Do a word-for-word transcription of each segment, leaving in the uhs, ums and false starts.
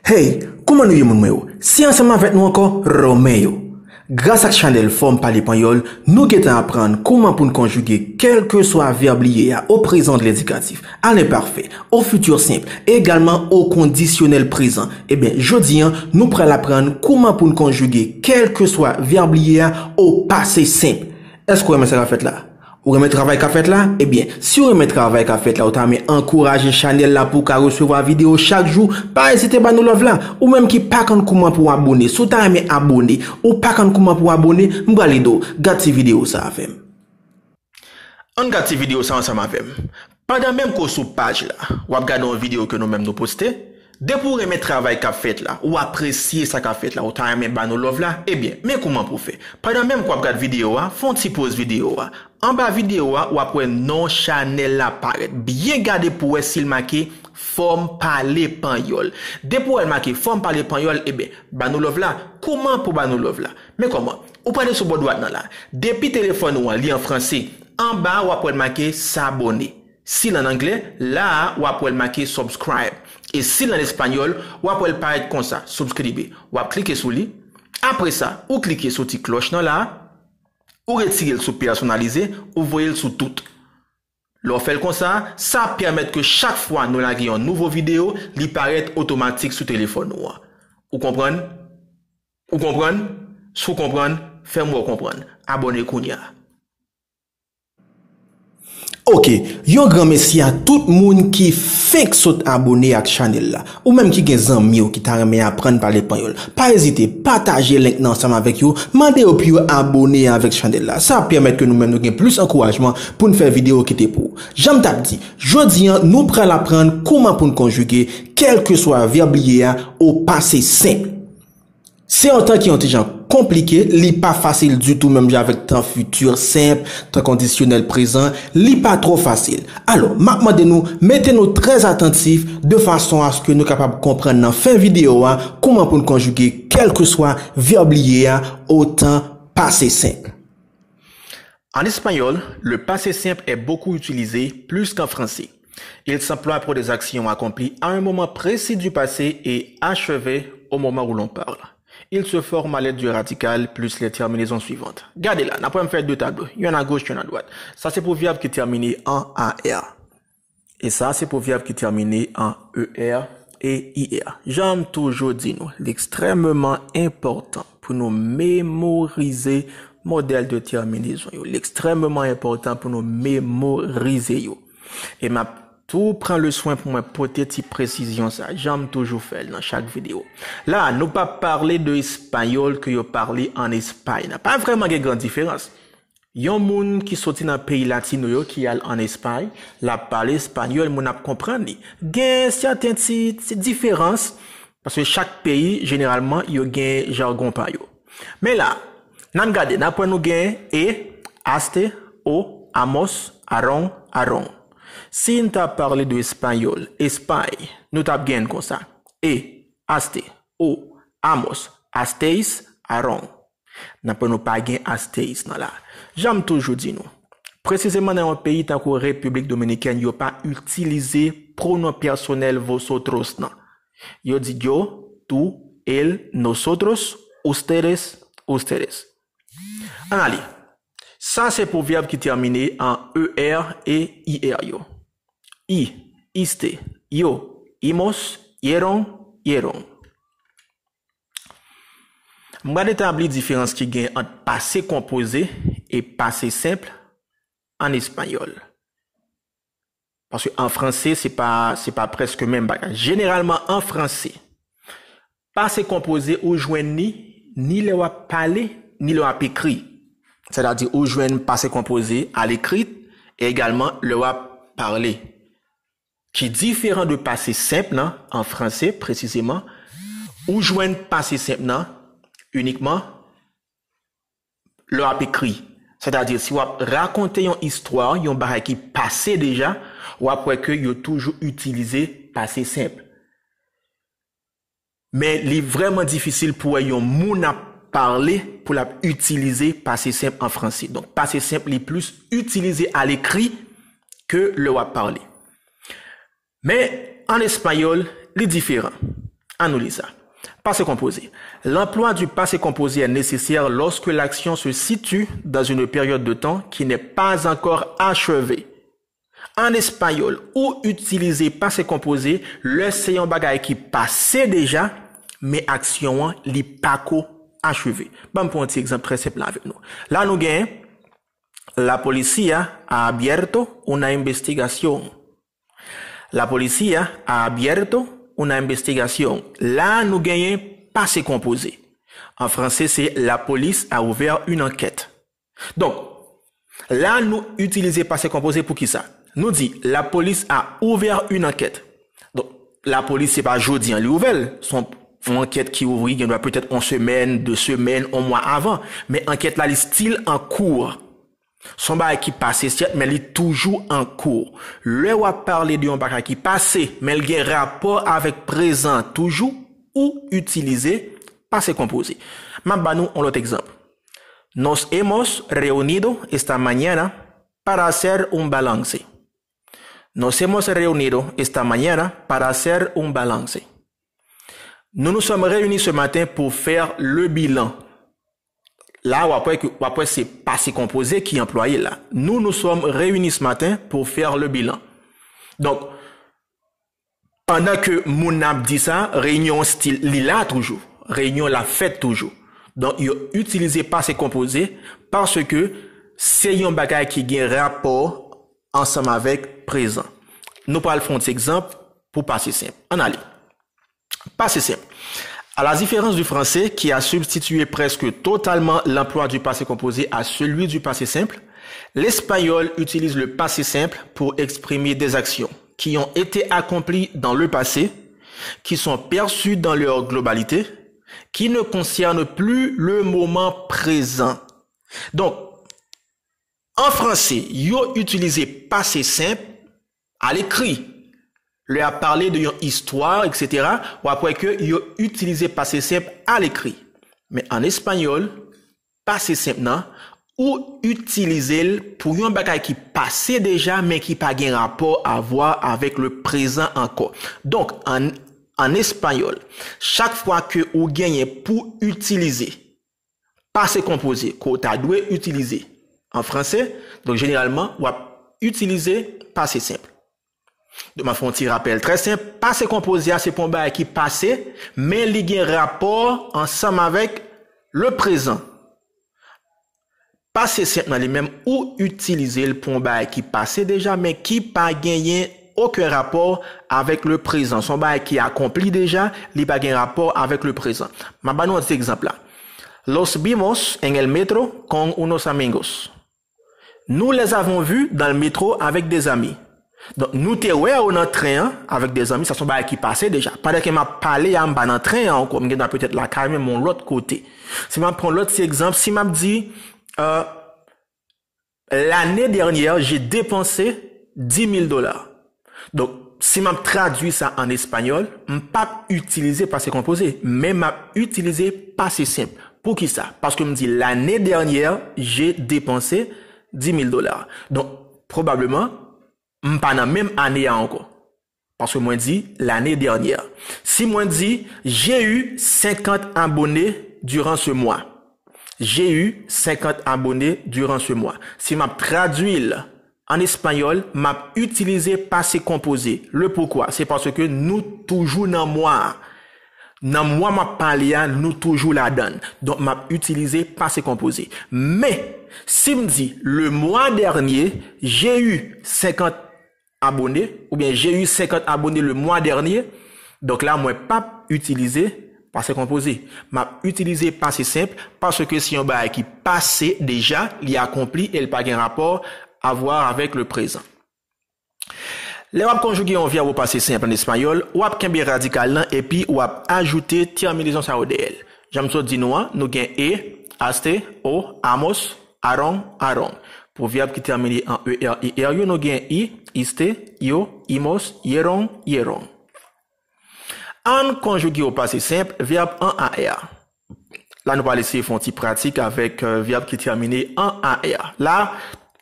Hey, kouman nou ye moun mwen yo? Se ansanm avèk nou ankò, Romain yo. Gras ak chanèl Fò m Pale Panyòl, nou gentan aprann kouman pou n konjige kèlkeswa vèb li ye a, au présent de l'indicatif, à l'imparfait, au futur simple, egalman au conditionnel présent. Ebyen, jodi a, nou pral aprann kouman pou n konjige kèlkeswa vèb li ye a, au passé simple. Èske w renmen sa k ap fèt la? Ou renmen travay k ap fèt la? Ebyen, si w renmen travay k ap fèt la, ou ta renmen ankouraje chanèl la pou w ka resevwa videyo chak jou, pa ezite ba nou love la. Ou menm ki pa konn kouman pou w abone, si w ta renmen abone, ou pa konn kouman pou w abone, m pral ede w. Gad ti videyo sa avè m. Ann gad ti videyo sa ansanm avè m. Pandan menm ke w sou paj la, w ap gade yon videyo ke nou menm nou poste. Depi w renmen travay k ap fèt la, ou apresye sa k ap fèt la, ou ta renmen ba nou love la, ebyen, men kouman pou w fè. Pandan menm ke w ap gad videyo a, fè yon ti poz videyo a. Anba videyo a, w ap wè non chanèl la parèt. Byen gade pou w wè si l make Fò m Pale Panyòl. Depi w wè l make Fò m Pale Panyòl, ebyen, ba nou love la. Kouman pou w ba nou love la? Men kòman? Ou prale sou bò dwat nan la. Depi telefòn ou an, li an franse, anba a, w ap wè l make s'abonner. Si l ann anglè, la a, w ap wè l make subscribe. E si l ann espanyòl, w ap wè l parèt konsa, suscribe. W ap klike sou li. Apre sa, ou klike sou ti klòch nan la a, ou retire l sou pèsonalize, ou voye l sou tout. Lè w fè l konsa, sa ap pèmèt ke chak fwa nou lage yon nouvo videyo, li parèt otomatik sou telefòn ou an. Ou konprann? Ou konprann? Si w konprann, fè m wè w konprann. Abòne kounye a. Oke, yon gran mèsi a tout moun ki fenk sot abòne ak chanèl la. Ou menm ki gen zanmi w ki ta renmen aprann pale panyòl, pa ezite pataje link nan ansanm avèk yo, mande yo pou yo abòne avèk chanèl la. Sa ap pèmèt ke nou menm nou gen plis ankourajman pou n fè videyo ki te pou ou. Jan m t ap di, jodi a, nou pral aprann kouman pou n konjige kèlkeswa vèb li ye a, o pase senp. Se yon tan ki yon ti jan konplike, li pa fasil ditou, menm jan avèk tan fiti senp, tan kondisyonèl prezan, li pa twò fasil. Alò, m ap mande nou, mete nou trè atantif de fason aske nou kapab konprann nan fen videyo a kouman pou n konjige kèlkeswa vèb li ye a o tan pase senp. En espagnol, le passé simple est beaucoup utilisé, plus qu'en français. Il s'emploie pour des actions accomplies à un moment précis du passé et achevées au moment où l'on parle. Il se forme à l'aide du radical plus les terminaisons suivantes. Gade la, n ap wè m fè de tablo, yonn a goch, yonn a dwat. Sa se pou vèb ki tèmine an A R. E sa se pou vèb ki tèmine an E R e I R. Jan m toujou di nou, li ekstrèmeman enpòtan pou nou memorize modèl de tèminezon yo. Li ekstrèmeman enpòtan pou nou memorize yo. E m ap tou pran le swen pou mwen pote ti presizyon sa, jan m toujou fè l nan chak videyo. La, nou p ap pale de espayòl ke yo pale ann Espay nan. Pa vrèman gen gran diferans. Yon moun ki soti nan peyi latino yo, ki al ann Espay, l ap pale espayòl, moun ap konprann li. Gen sèten ti, ti diferans, paske chak peyi, jeneralman, yo gen jagon pa yo. Men la, n ann gade, n ap wè nou gen e, aste, o, amos, aron, aron. Si n ta pale de espayòl, Espay, nou t ap gen konsa. E, aste, o, amos, asteis, aron. N ap wè nou pa gen asteis nan la. Jan m toujou di nou, presizeman nan yon peyi tankou Repiblik Dominikèn, yo pa itilize pwonon pèsonèl vosotros nan. Yo di yo, tú, él, nosotros, ustedes, ustedes. Ann ale. Sa se pwovèb ki tèmine an E R e I R yo. I, iste, yo, imos, yeron, yeron. M pral etabli diferans ki gen ant pase konpoze e pase senp an espayòl. Paske an franse, se pa, se pa prèske menm bagay. Jeneralman, an franse, pase konpoze ou jwenn li ni lè w ap pale, ni lè w ap ekri. Sètadi, ou jwenn pase konpoze alekri, e egalman lè w ap pale. Ki diferan de pase senp nan, an franse presizeman, ou jwenn pase senp nan inikman lè w ap ekri. Sètadi, si w ap rakonte yon istwa, yon bagay ki pase deja, w ap wè ke yo toujou itilize pase senp. Men li vrèman difisil pou w wè yon moun ap pale pou l ap itilize pase senp an franse. Donk, pase senp li plis itilize alekri ke lè w ap pale. Men, an espayòl, li diferan. Ann nou li sa. Passé composé. L'emploi du passé composé est nécessaire lorsque l'action se situe dans une période de temps qui n'est pas encore achevée. An espayòl, ou itilize pase konpoze lè se yon bagay ki pase deja, men aksyon an, li pako acheve. Ban m pran yon ti egzanp trè senp la avèk nou. La nou gen, La policía ha abierto una investigación. La policía ha abierto una investigación. La nou genyen pase konpoze. An franse, se La police a ouvert une enquête. Donk, la nou itilize pase konpoze pou ki sa? Nou di, La police a ouvert une enquête. Donk, lapolis se pa jodi an li ouvè l. Se yon, yon ankèt ki ouvri, gen dwa petèt yon semèn, de semèn, yon mwa avan. Men ankèt la, li still an kou. Se yon bagay ki pase, sèt, men li toujou an kou. Lè w ap pale de yon bagay ki pase, men l gen rapò avèk prezan toujou, ou itilize pase konpoze. M ap ba nou yon lòt egzanp. Nos hemos reunido esta mañana para hacer un balance. Nos hemos reunido esta mañana para hacer un balance. Nous nous sommes réunis ce matin pour faire le bilan. La, w ap wè ke, w ap wè se pase konpoze ki anplwaye la. Nous nous sommes réunis ce matin pour faire le bilan. Donk, pandan ke moun nan ap di sa, reyinyon an still, li la toujou. Reyinyon la fèt toujou. Donk, yo itilize pase konpoze paske se yon bagay ki gen rapò ansanm avèk prezan. Nou pral fè yon ti egzanp pou pase senp. Ann ale. Passé simple. À la différence du français qui a substitué presque totalement l'emploi du passé composé à celui du passé simple, l'espagnol utilise le passé simple pour exprimer des actions qui ont été accomplies dans le passé, qui sont perçues dans leur globalité, qui ne concernent plus le moment présent. Donk, an franse, yo itilize pase senp alekri. Lè y ap pale de yon istwa, etsetera, w ap wè ke yo itilize pase senp alekri. Men an espayòl, pase senp nan, ou itilize l pou yon bagay ki pase deja, men ki pa gen rapò, avoir avec le présent ankò. Donk, an, an espayòl, chak fwa ke ou genyen pou itilize pase konpoze ke w ta dwe itilize an franse, donk jeneralman, w ap itilize pase senp. Donk, m ap fè yon ti rapèl trè senp. Pase konpoze a, se pou yon bagay ki pase, men li gen rapò ansanm avèk le prezan. Pase senp nan li menm, ou itilize l pou yon bagay ki pase deja, men ki pa genyen okenn rapò avèk le prezan. Se yon bagay ki akonpli deja, li pa gen rapò avèk le prezan. M ap ba nou yon ti egzanp la. Los vimos en el metro con unos amigos. Nous les avons vus dans le métro avec des amis. Donk, nou te wè yo nan tren an avèk de zanmi, sa se yon bagay ki pase deja. Pandan ke m ap pale a, m pa nan tren an ankò, m gen dwa petèt lakay mwen, men yon lòt kote. Si m ap pran lòt ti egzanp, si m ap di, euh, L'année dernière, j'ai dépensé dix mille dollars. Donk, si m ap tradui sa an espayòl, m p ap itilize pase konpoze, men m ap itilize pase senp. Poukisa? Paske m di, L'année dernière, j'ai dépensé dix mille dollars. Donk, pwobableman, m pa nan menm ane a ankò. Paske mwen di, L'année dernière. Si mwen di, J'ai eu cinquante abonnés durant ce mois. J'ai eu cinquante abonnés durant ce mois. Si m ap tradui l an espayòl, m ap itilize pase konpoze. Le poukwa? Se paske nou toujou nan mwa a. Nan mwa m ap pale a, nou toujou ladan l. Donk, m ap itilize pase konpoze. Men, si m di, Le mois dernier, j'ai eu cinquante abonnés, oubyen J'ai eu cinquante abonnés le mois dernier, donk la, mwen p ap itilize pase konpoze. M ap itilize pase senp paske se yon bagay ki pase deja, li akonpli e l pa gen rapò, avoir avec le présent. Lè w ap konjige yon vyèb o pase senp an espayòl, w ap kenbe radikal lan epi w ap ajoute tèminezon sa yo dèyè l. Jan m sot di nou an, nou gen e, aste, o, amos, aron, aron. Pou vyèb ki tèmine an e, er, i, er yo, nou gen i, iste, yo, imos, yeron, yeron. Ann konjige o pase senp vyèb an a er. La, nou pral eseye fè yon ti pratik avèk, euh, vyèb ki tèmine an a er. La,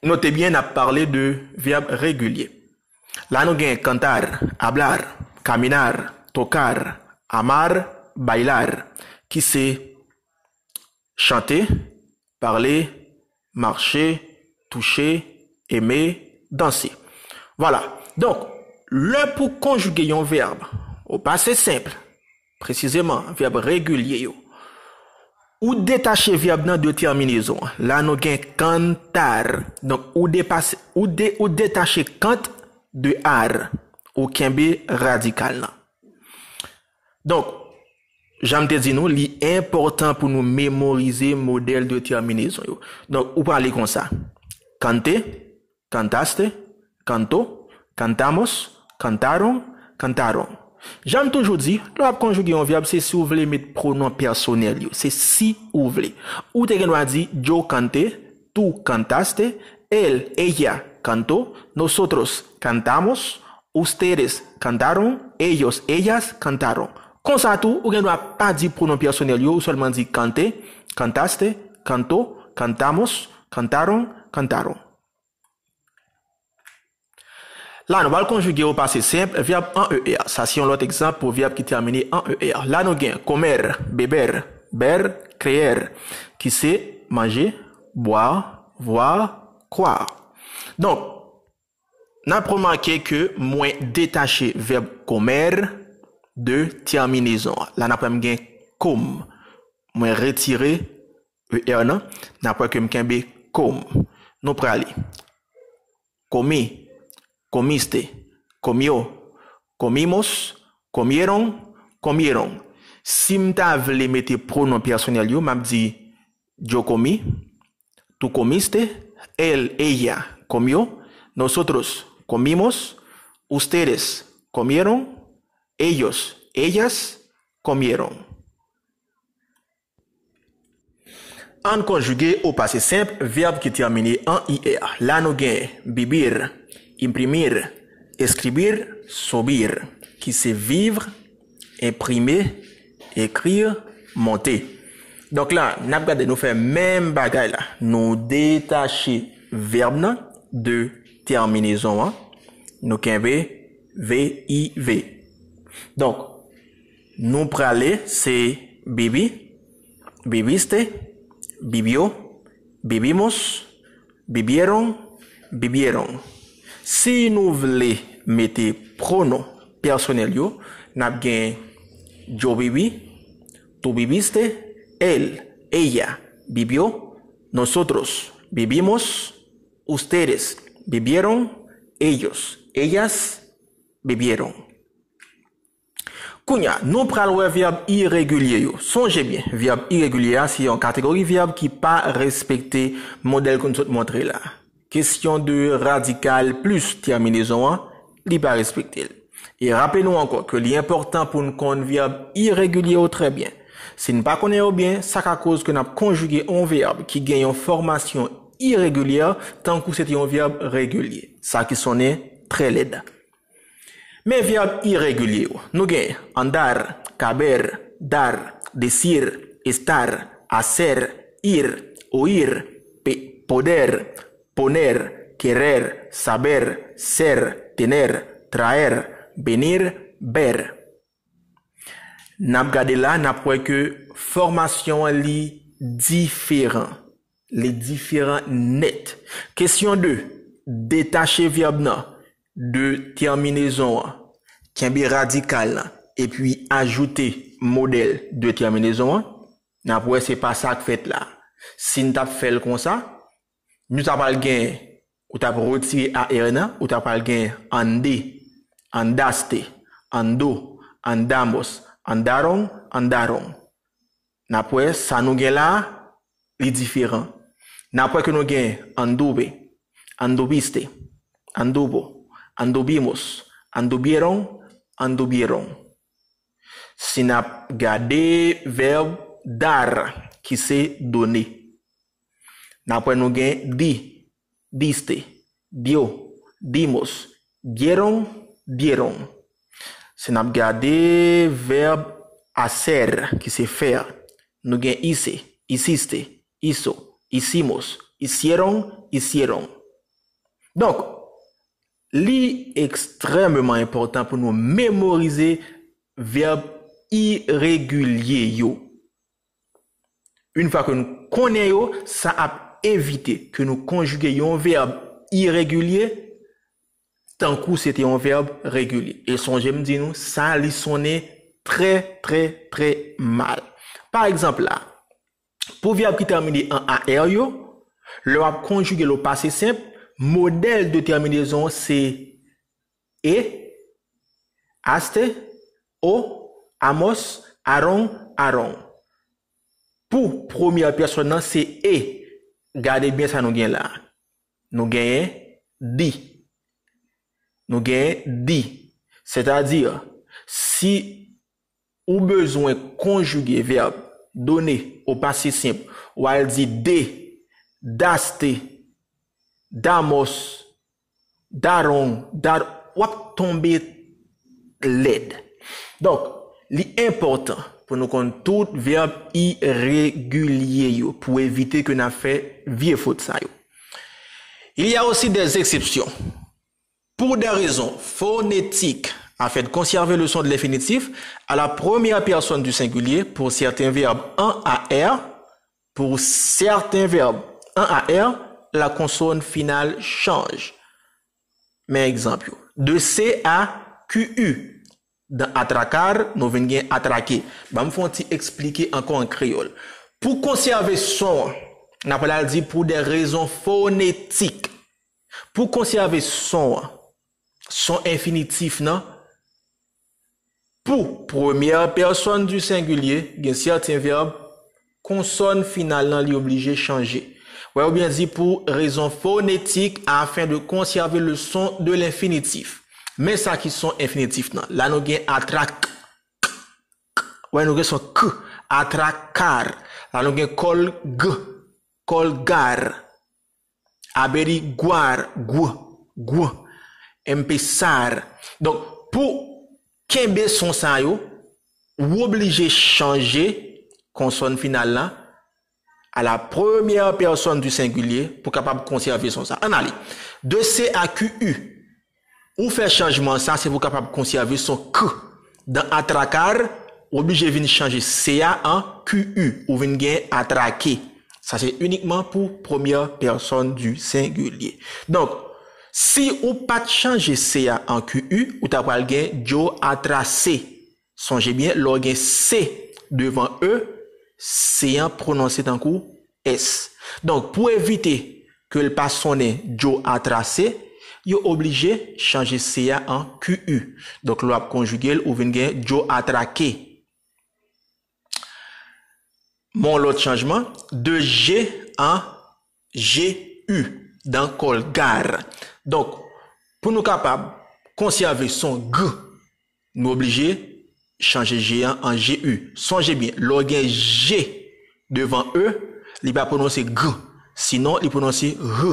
note byen, n ap pale de vyèb regilye. La, nou gen cantar, hablar, caminar, tocar, amar, bailar, ki se chante, pale, mache, touche, eme, danse. Vwala. Donk, lè pou konjige yon vèb o pase senp, presizeman, vèb regilye yo, ou detache vèb nan de tèminezon an. La, nou gen cantar. Donk, ou depase, ou de, ou detache cant de ar. Ou kenbe radikal lan. Donk, jan m te di nou, li enpòtan pou nou memorize modèl de tèminezon yo. Donk, ou pral li konsa. Cante, cantaste, canto, cantamos, cantaron, cantaron. Jan m toujou di, lè w ap konjige yon vèb, se si w vle met pwonon pèsonèl yo. Se si ou vle. Ou te gen dwa di, yo cante, tú cantaste, él, ella cantó, nosotros cantamos, ustedes cantaron, ellos, ellas cantaron. Konsa tou, ou gen dwa pa di pwonon pèsonèl yo, ou sèlman di cante, cantaste, cantó, cantamos, cantaron, cantaron. La, nou pral konjige o pase senp vèb an E R. Sa se yon lòt egzanp pou vèb ki tèmine an E R. La, nou gen comer, beber, ver, creer, ki se manje, bwa, vwa, kwa. Donk, n ap remake ke mwen detache vèb comer de tèminezon an. La, n ap wè m gen com. Mwen retire E R nan, n ap wè ke m kenbe com. Nou prale. Comí, comiste, comió, comimos, comieron, comieron. Si m ta vle mete pwonon pèsonèl yo, m ap di yo comí, tú comiste, él, ella comió, nosotros comimos, ustedes comieron, ellos, ellas comieron. Ann konjige o pase senp vèb ki tèmine an I R. La nou gen vivir, imprimir, escribir, subir, ki se vivre, imprimer, écrire, monter. Donk la, n ap gade nou fè menm bagay la. Nou detache vèb nan de tèminezon an. Nou kenbe V I V. Donk, nou prale se viví, viviste, vivió, vivimos, vivieron, vivieron. Si nou vle mete pwonon pèsonèl yo, n ap gen yo viví, tú viviste, él, ella vivió, nosotros vivimos, ustedes vivieron, ellos, ellas vivieron. Kounye a, nou pral wè vèb iregilye yo. Sonje byen, vèb iregilye a se yon kategori vèb ki pa respekte modèl ke nou sot montre la. Kesyon de radikal plis tèminezon an, li pa respekte l. E raple nou ankò ke li enpòtan pou n konn vèb iregilye yo trè byen. Si n pa konnen yo byen, sa ka koz ke n ap konjige yon vèb ki gen yon fòmasyon iregilye, tankou se te yon vèb regilye, sa ki sonnen trè lèd. Men vèb iregilye yo. Nou gen andar, caber, dar, decir, estar, hacer, ir, oír, pe-, poder, poner, querer, saber, ser, tener, traer, venir, ver. N ap gade la, n ap wè ke fòmasyon an li diferan. Li diferan nèt. Kesyon de, detache vèb nan de tèminezon an, kenbe radikal lan, epi ajoute modèl de tèminezon an, n ap wè se pa sa k fèt la. Si n t ap fè l konsa, nou ta pral gen, ou t ap retire A R nan, ou ta pral gen ande, andaste, ando, andamos, andaron, andaron. N ap wè sa nou gen la, li diferan. N ap wè ke nou gen anduve, anduviste, anduvo, anduvimos, anduvieron, anduvieron. Si n ap gade vèb dar, ki se donner. N ap wè nou gen di, diste, dio, dimos, dieron, dieron. Si n ap gade vèb hacer, ki se faire, nou gen hice, hiciste, hizo, hicimos, hicieron, hicieron. Donk, li ekstrèmeman enpòtan pou nou memorize vèb iregilye yo. Yon fwa ke nou konnen yo, sa ap evite ke nou konjige yon vèb iregilye tankou se te yon vèb regilye. E sonje m di nou, sa li sonnen trè, trè, trè mal. Pa egzanp la, pou vèb ki tèmine an A R yo, lè w ap konjige l o pase senp, modèl de tèminezon se e, aste, o, amos, aron, aron. Pou premyè pèsòn nan, se e. Gade byen sa nou gen la. Nou genyen di. Nou genyen di. Sètadi, si ou bezwen konjige vèb done o pase senp, w al di de, daste, damos, darong, dar, w ap tonbe lèd. Donk, li enpòtan pou nou konn tout vèb iregilye yo pou evite ke n ap fè vye fot sa yo. Il y a aussi des exceptions. Pour des raisons phonétiques, afin de conserver le son de l'infinitif à la première personne du singulier, pour certains verbes en A R, pour certains verbes en A R, la consonne finale change. Men egzanp yo. De C à Q U. Dans atracar, nou vin gen atrake. Ban m fè yon ti eksplike ankò an kreyòl. Pou konsève son an, n ap al di pour des raisons phonétiques. Pou konsève son an, son enfinitif nan, pou premyè pèsòn di sengilye, gen sèten vèb, konsòn final lan li oblije chanje. Wè, oubyen di pour raison phonétique afin de conserver le son de l'infinitif. Men sa ki son enfinitif nan. La nou gen atrak. Wè, nou gen son k. Atrakar. La nou gen kòl g. Kòl gar. Aberiguar, gw, gw, empezar. Donk, pou kenbe son sa yo, ou oblije chanje konsòn final la à la première personne du singulier pou kapab konsève son sa. Ann ale. De C à Q U. Ou fè chanjman sa, se pou kapab konsève son k. Dans atracar, ou oblije vin chanje C a an Q U, ou vin gen atrake. Sa se inikman pou premyè pèsòn di sengilye. Donk, si ou pa t chanje C a an Q U, ou ta pral gen Joe atrase. Sonje byen, lè w gen C devan E, C an pwononse tankou S. Donk, pou evite ke l pa sonnen Joe atrase, yo oblije chanje C a an Q U. Donk, lè w ap konjige l, ou vin gen Joe atrake. Men yon lòt chanjman, de G an G U, dans colgar. Donk, pou nou kapab konsève son G, nou oblije chanje G an an G U. Sonje byen, lè w gen G devan E, li pa pwononse G, sinon li pwononse R.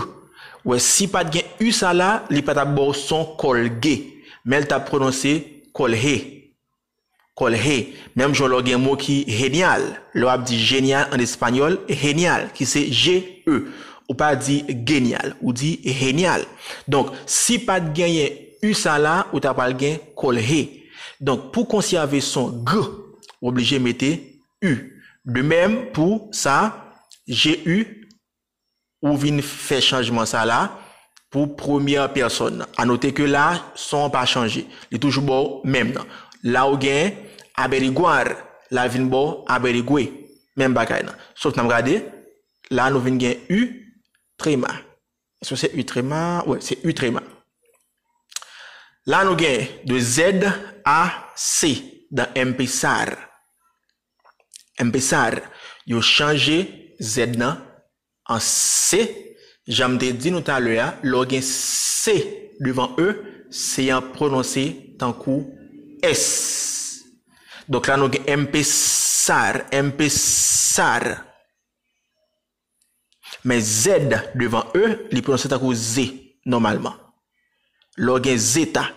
Wè, si pa t gen U sa la, li pa t ap ba w son kòl G, men l t ap pwononse kòl he. Kòl he. Menm jan lè w gen mo ki genial. Lè w ap di jenyal an espanyòl, genial, ki se G E. Ou pa di genyal, ou di genial. Donk, si pa t genyen U sa la, ou ta pral gen kòl he. Donk, pou konsève son G, ou oblije mete U. De menm pou sa, G U, ou vin fè chanjman sa la pou premyè pèsòn nan. Anote ke la, son an pa chanje. Li toujou ba w menm nan. La ou gen averiguar, la vin ba w averigüe. Menm bagay nan. Sof n ap gade, la nou vin gen U trema. Èske se U trema? Wi, se U trema. La nou gen de Z a C dans empezar. Empezar. Yo chanje Z nan an C. Jan m te di nou talè a, lè w gen C devan E, C an pwononse tankou S. Donk la nou gen empezar, empezar. Men Z devan E, li pwononse tankou Z nòmalman. Lè w gen zeta,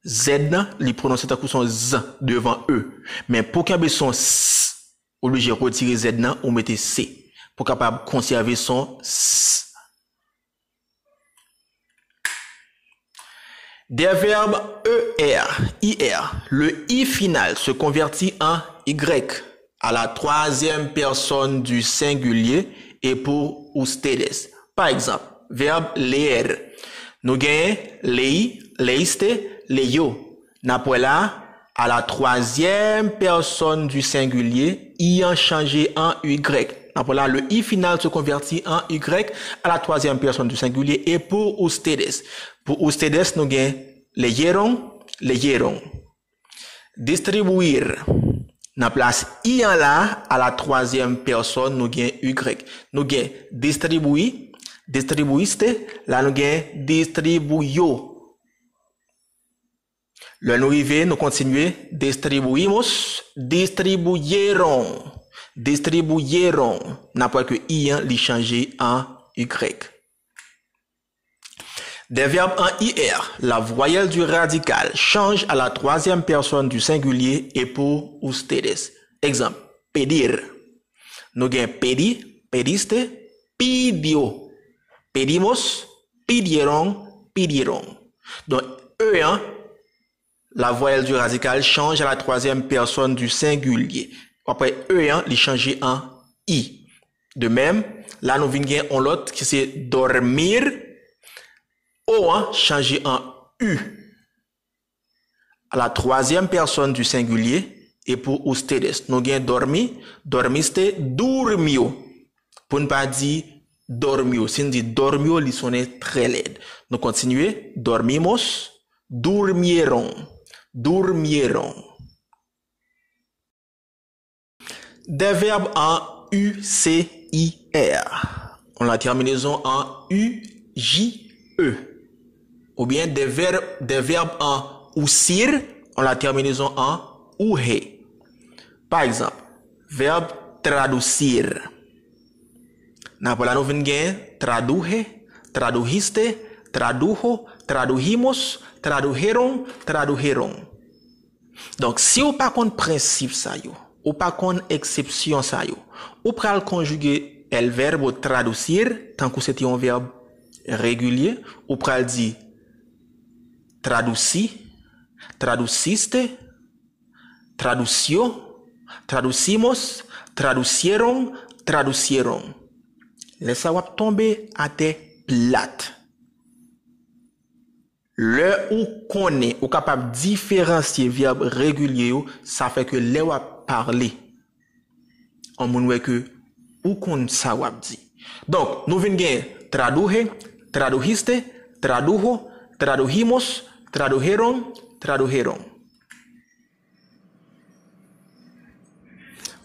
Z nan, li pwononse tankou se yon Z devan E. Men pou kenbe son S, ou oblije retire Z nan, ou mete C. Pou kapab konsève son S. Des verbes E R, I R. Le I final se convertit en Y à la troisième personne du singulier et pour ustedes. Pa egzanp, vèb leer. Nou genyen leí, leíste, leyo. N ap wè la, à la troisième personne du singulier, I an chanje an Y. N ap wè la, le I final se convertit en Y à la troisième personne du singulier et pour ustedes. Pour ustedes, nou gen leyeron, leyeron. Distribuir. Nan plas I an la, à la troisième personne, nou gen Y. Nou gen distribuí, distribuiste, la nou gen distribuyo. Lè nou rive, nou kontinye, distribuimos, distribuyeron, distribuyeron. N ap wè ke I an, li chanje an Y. Des verbes en I R, la voyelle du radical change à la troisième personne du singulier et pour ustedes. Egzanp, pedir. Nou gen pedi, pediste, pidió. Pedimos, pidieron, pidieron. Donk, E an, la voyelle du radical change à la troisième personne du singulier. Apre E an, li chanje an I. De même, la nou vin gen yon lòt ki se dormir. O an chanje an U. À la troisième personne du singulier et pour ustedes. Nou gen dormi, dormiste, durmió. Pou n pa di dormió. Si n di dormió, li sonnen trè lèd. Nou kontinye. Dormimos, durmieron, durmieron. Des verbes en U C I R. On la terminaison en U J E. Ou bien des verbes, des verbes en usir, on la terminaison en uhe. Pa egzanp, vèb traducir. N ap wè la nou vin gen traduje, tradujiste, tradujo, tradujimos, tradujeron, tradujeron. Donk, si w pa konn prensip sa yo, ou pa konn eksepsyon sa yo, ou pral konjige el verbo traducir tankou se te yon vèb regilye, ou pral di traducí, traduciste, tradució, traducimos, traducieron, traducieron. Lè sa w ap tonbe atè plat. Lè ou konnen, ou kapab diferansye vèb regilye yo, sa fè ke lè w ap pale, yon moun wè ke ou konn sa w ap di. Donk, nou vin gen traduje, tradujiste, tradujo, tradujimos, tradujeron, tradujeron.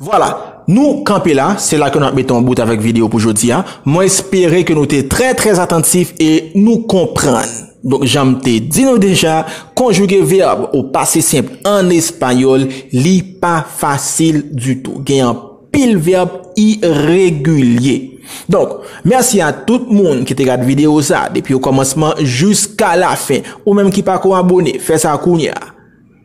Vwala, nou kanpe la, se la ke n ap mete yon bout avèk videyo pou jodi a. Mwen espere ke nou te trè, trè atantif e nou konprann. Donk, jan m te di nou deja, konjige vèb ou pase senp an espayòl, li pa fasil ditou. Gen anpil vèb iregilye. Donk, mèsi a tout moun ki te gad videyo sa, depi okòmansman jiska lafen. Ou menm ki pako abone, fè sa kounye a.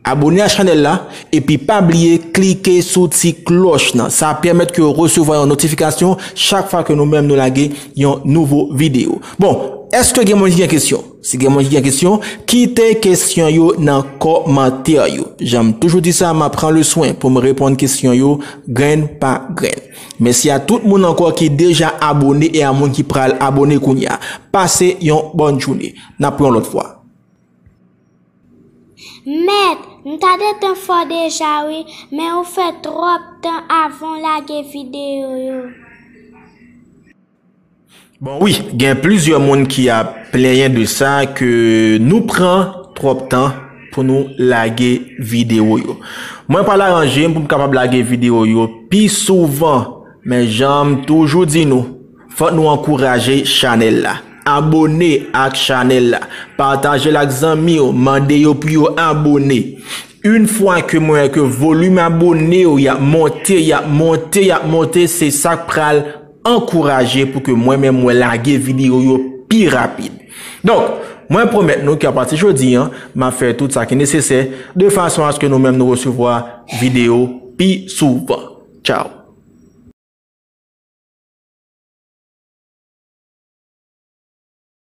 Abone a chanèl la, epi pa bliye klike sou ti klòch nan. Sa ap pèmèt ke w resevwa yon notifikasyon chak fwa ke nou menm nou lage yon nouvo videyo. Bon, èske gen moun ki gen kesyon? Si gen moun ki gen kesyon, kite kesyon yo nan kòmantè yo. Jan m toujou di sa, m ap pran le swen pou m reponn kesyon yo grenn pa grenn. Mèsi a tout moun ankò ki deja abone e a moun ki pral abone kounye a. Pase yon bòn jounen. N ap wè yon lòt fwa. Mèt, m ta detan fò deja wi, men ou fè twòp tan avan w lage videyo yo. Bon, wi, gen plizyè moun ki ap plenyen de sa, ke nou pran twòp tan pou nou lage videyo yo. Mwen pral aranje m pou m kapab lage videyo yo pi souvan, men jan m toujou di nou, fòk nou ankouraje chanèl la. Abone ak chanèl la. Pataje l ak zanmi w, mande yo pou yo abone. Yon fwa ke mwen wè ke volim abone yo y ap monte, y ap monte, y ap monte, se sa k pral ankouraje pou ke mwen menm mwen lage videyo yo pi rapid. Donk, mwen pwomèt nou ke apati jodi a, m ap fè tout sa ki nesesè de fason aske nou menm nou resevwa videyo pi souvan. Tchaw.